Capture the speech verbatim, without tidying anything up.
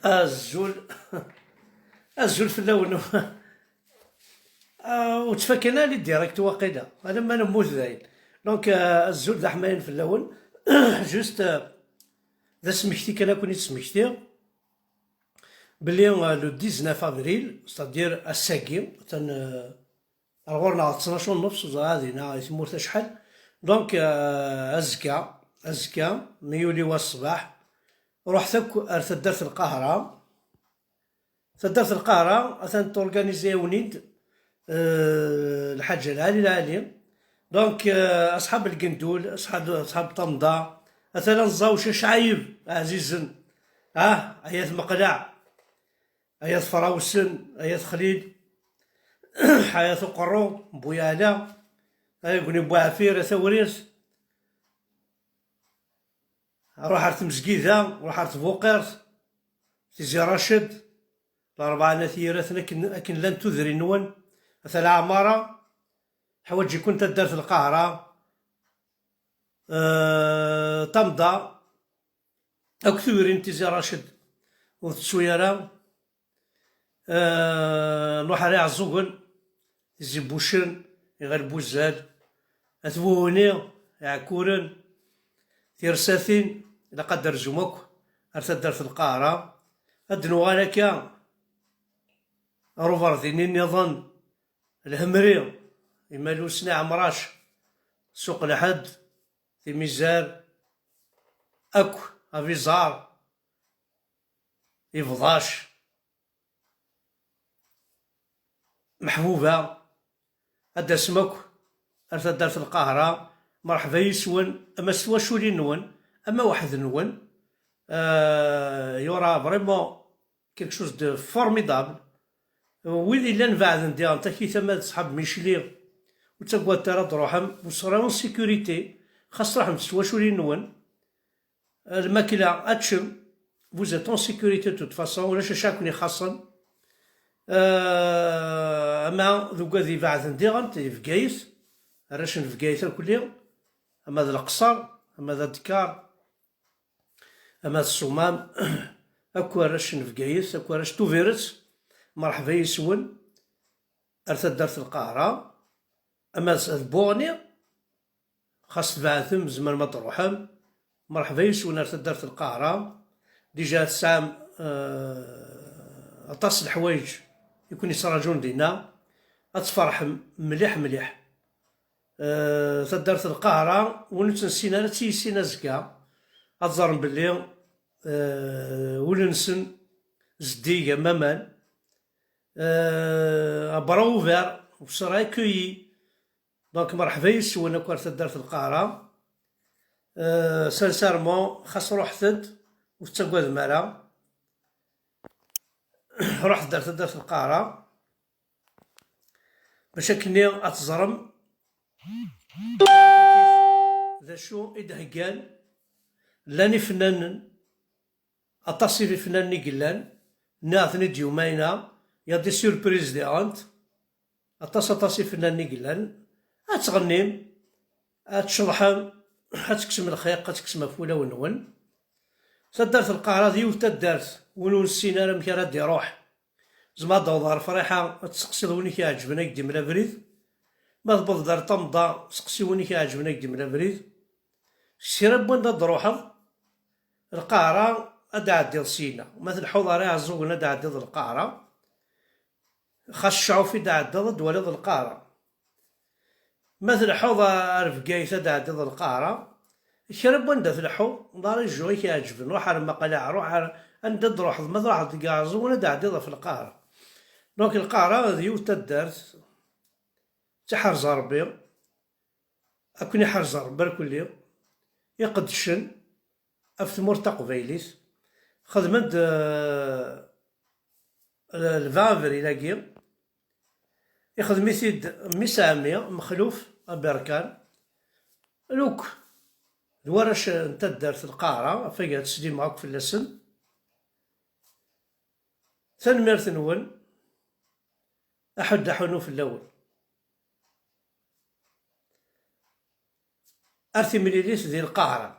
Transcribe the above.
Azul, azul fell-awen. Ah, ur ttfakan ara les directs waqila, alamma nemmut dayen. Donc, ah, azul d aḥmayan fell-awen. Juste, ah, d asmekti kan ad ken-id-smektiɣ belli, ah, le dix-neuf avril, c'est-à-dire ass-agi, atan, ah, ar ɣur-neɣ d ttnac u nnefs, ur ẓriɣ ara dinna i tmurt acḥal. Donc, ah, azekka, azekka, mi yuli wass ṣṣbeḥ, ruḥet akk ar taddart n Lqahra. Taddart n Lqahra atan torganizi-awen-id, eh, lḥaǧa lɛali lɛali. Donc, eh, aṣḥab Lgendul, aṣḥab, aṣḥab Tamda, atan ad nẓaw cacɛayeb ɛzizen. Ah, ay at Meqleɛ, ay at Frawsen, ay at Xlil, ay at Uqerru, Buyaɛla, ay agni Buɛfir, a Tawrirt. Ruḥ ar Tmezgida, ruḥ ar Tbuqirt, Tizi Raced, Larebɛa n At Yiraten, akken, akken llant tudrin-nwen, At Lɛamara, ḥwaǧ-iken taddart n Lqahra, eh, Tamda, akk tudrin n Tizi Raced, ur tettu ara. Eh, nruḥ ar Iɛeẓẓugen, Tizi Bucen, Iɣil Buzzal, At Buhuni, Iɛekkuren, Tirsatin, ilaq ad d-terzum akk ar taddart n Lqahra. Ad d-nuɣal akka ar uberdin-nniḍen, Lhemri, Imalusen, Iɛemrac, Suq Lḥedd, Timizar, akk Abiẓar, Ibḍac, Meḥbuba, ad d-tasem akk ar taddart n Lqahra. Merḥba yis-wen, ama s twaculin-nwen, ama weḥd-nwen. Euh, il y aura vraiment quelque chose de formidable. Wid illan beɛden diɣen, takit ama d ṣṣḥab Micli, ur ttaggadet ara ad d-truḥem, vous serez en sécurité, xas truḥem s twaculin-nwen. Lmakla ad teččem, vous êtes en sécurité de toute façon, ulac acu ara ken-ixaṣṣen. Euh, ama d ugad ibeɛden diɣen, di Bgayet, arrac n Bgayet akk-nni, ama d Leqṣer, ama d Adekkar, ama d Ṣṣumam, akk arrac n Bgayet, akk arrac n Tubiret, merḥba yis-wen ar taddart n Lqahra, ama d Buɣni, xas tbeɛtem, tzemrem ad d-truḥem. Merḥba yis-wen ar taddart n Lqahra. Déjà tesɛam, euh, aṭas n leḥwayeǧ i ken-yettraǧun dinna. Ad tferḥem mliḥ mliḥ. Euh, taddart n Lqahra, win ur tt-nessin ara, ad tt-yissin azekka. Ad ẓren belli, euh, ul-nsen zeddig am waman. Euh, à bras ouverts, vous serez accueillis. Donc, merḥba yis-wen akk ar taddart n Lqahra. Euh, sincèrement, xas ruḥet-d, ur tettagadem ara. Ruḥet-d ar taddart n Lqahra. Bac akkenni ad teẓrem d acu i d-heggan. Llan ifennanen, aṭas n ifennanen i yellan, nniɣ-ten-id yumayna, il y a des surprises diɣen, aṭas, aṭas n ifennanen i yellan. Ad tɣennim, ad tceḍḥem, ad tekksem lxiq, ad tekksem ɣef wulawen-nwen. Taddart n Lqahra d yiwet taddart, win ur nessin ara amek ara d-iruḥ, tzemreḍ ad d-taweḍ ɣer Friḥa, ad testeqsiḍ win i k-iɛeǧben ad k-d-imel abrid. Ma tewwḍeḍ ar Tamda, steqsi win i k-iɛeǧben ad k-d-imel abrid. Kra n wanda ad d-truḥeḍ, Lqahra, ad d-tɛeddiḍ syenna. Ma tleḥḥuḍ ar Iɛeẓẓugen, ad d-tɛeddiḍ Lqahra. Xas Cɛuf i d-tɛeddiḍ, ad d-twaliḍ Lqahra. Ma tleḥḥuḍ ar Bgayet, ad d-tɛeddiḍ Lqahra. Kra n wanda tleḥḥuḍ, la région i k-iɛeǧben, ruḥ ar Maqlaɛ, ruḥ ar anda d-truḥeḍ, ma truḥeḍ deg Iɛeẓẓugen, ad d-tɛeddiḍ ɣef Lqahra. Donc, Lqahra d yiwet taddart, d tiḥerz Ṛebbi, ad ken-iḥrez Ṛebbi irkelli, iqeddcen ɣef tmurt taqbaylit. Xedmen-d, eh, le vingt avril-agi, ixdem-it-id mmi-s n ɛemmi, Mexluf Aberkan, akk d warrac n taddart Lqahra, ɣef waya ad slimeɣ akk fell-asen. Tanemmirt-nwen, aḥuddu aḥunnu fell-awen. Ar timlilit di Lqahra.